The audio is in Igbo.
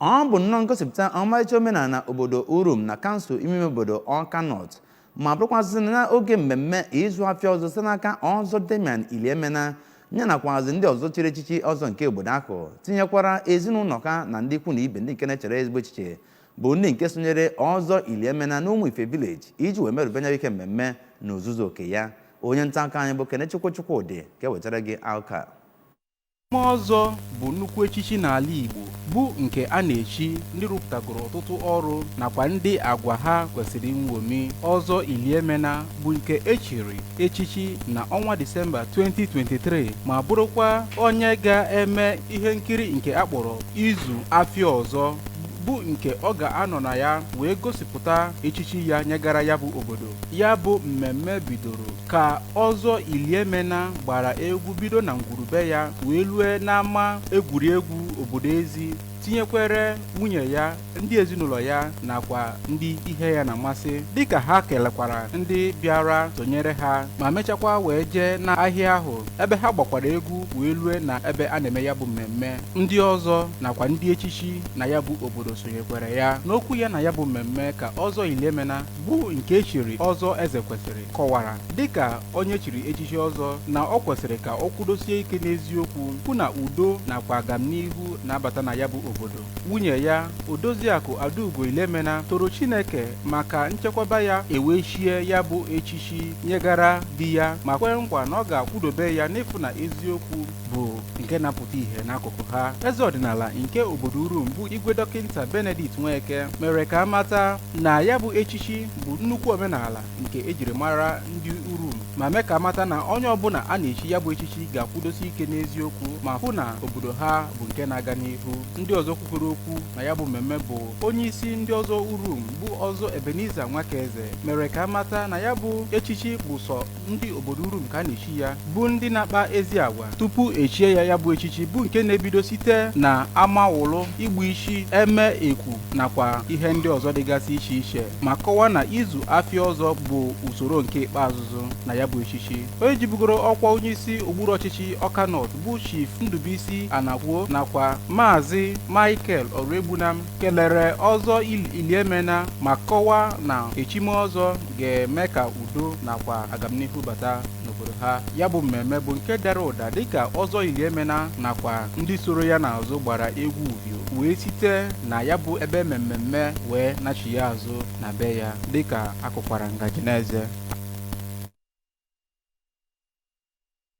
Ọ bụ nnọọ ngosipụta ọmarịcha omenala obodo Urum na kansụl ime ime obodo Awka North, ma bụrụkwazị n'oge mmemme ịzụ afịa ọzọ site n'aka Ọzọ Damian Iliemena, ya nakwazị ndị ọzọ chiri echichi ọzọ nke obodo ahụ, tinyekwara ezinụlọ ha na ndị ikwu na ibe ndị nke na-echere ezigbo echiche, bụ ndị nke sonyere Ọzọ Iliemena n'Ụmụife Village iji wee merube nya ike mmemme n'ozuzu oke ya. Onye nta akụkọ anyị bụ Kenechukwu Chukwudị ga-ewetara gị akụkọ a. Ọzọ bụ nnukwu echichi n'ala Igbo, bụ nke a na-echi ndị rụpụtagoro ọtụtụ ọrụ nakwa ndị agwa ha kwesịrị nṅomi. Ọzọ Iliemena bụ nke echiri echichi na ọnwa Disemba 2023, ma bụrụkwa onye ga-eme ihe nkiri nke a kpọrọ Izu Afịa Ọzọ, bụ nke ọ ga-anọ na ya wee gosipụta echichi ya nyegara ya bụ obodo. Ya bụ mmemme bidoro ka Ọzọ Iliemena gbara egwu bido na ngwurube ya wee lue n'ama egwuregwu obodo Ezi, tinyekwere nwunye ya, ndị ezinụlọ ya nakwa ndị ihe ya na-amasị, dịka ha kelekwara ndị bịara sonyere ha, ma mechakwa wee jee n'ahịa ahụ ebe ha gbakwara egwu wee lue na ebe a na-eme ya bụ mmemme. Ndị ọzọ nakwa ndị echichi na ya bụ obodo sonyekwere ya. N'okwu ya na ya bụ mmemme, ka Ọzọ Iliemena, bụ nke echiri Ọzọ Ezekwesịrị, kọwara dịka onye chiri echichi ọzọ na ọ kwesịrị ka ọ kwudosie ike n'eziokwu, hụ na udo nakwa agamnihu na-abata na ya bụ obodo. Nwunye ya, Odoziakụ Adaugo Iliemena, toro Chineke maka nchekwaba ya ewee chie ya bụ echichi nyegara di ya, ma kwee nkwa na ọ ga-akwudobe ya n'ịfụ na eziokwu bụ nke na-apụta ìhè n'akụkụ ha. Eze ọdịnala nke obodo Urum, bụ Igwe Dọkịnta Benedict Nweke, mere ka amata na ya bụ echichi bụ nnukwu omenala nke ejiri mara ndị Urum, ma mee ka amata na onye ọbụla a na-echi ya bụ echichi ga-akwụdosi ike n'eziokwu ma hụ na obodo ha bụ nke na-aga n'ihu. Ndị ọzọ kwukwere okwu na ya bụ mmemme bụ onye isi ndị ọzọ Urum, bụ Ọzọ Ebenezer Nwakaeze, mere ka amata na ya bụ echichi bụ sọ ndị obodo Urum ka a na-echi ya, bụ ndị na-akpa ezi agwa tupu echie ya ya bụ echichi, bụ nke na-ebido site na amawụlụ, igbu isi, eme ekwu nakwa ihe ndị ọzọ dịgasị iche iche, ma kọwaa na ịzụ afịa ọzọ bụ usoro nke ikpeazụ na ya bụ echichi. Onye jibugoro ọkwa onyeisi okpuru ọchịchị Awka North, bụ Chief Ndubuisi Anakwuo, nakwa Maazị Michael Ọrụegbunam kelere Ọzọ Iliemena ma kọwaa na echime ọzọ ga-eme ka udo nakwa agamnihu bata n'obodo ha. Ya bụ mmemme bụ nke dara ụda dịka Ọzọ Iliemena nakwa ndị soro ya n'azụ gbara egwu uvio wee site na ya bụ ebe mmemme wee nachi ya azụ na be ya, dịka akụkwara ngaji n'eze.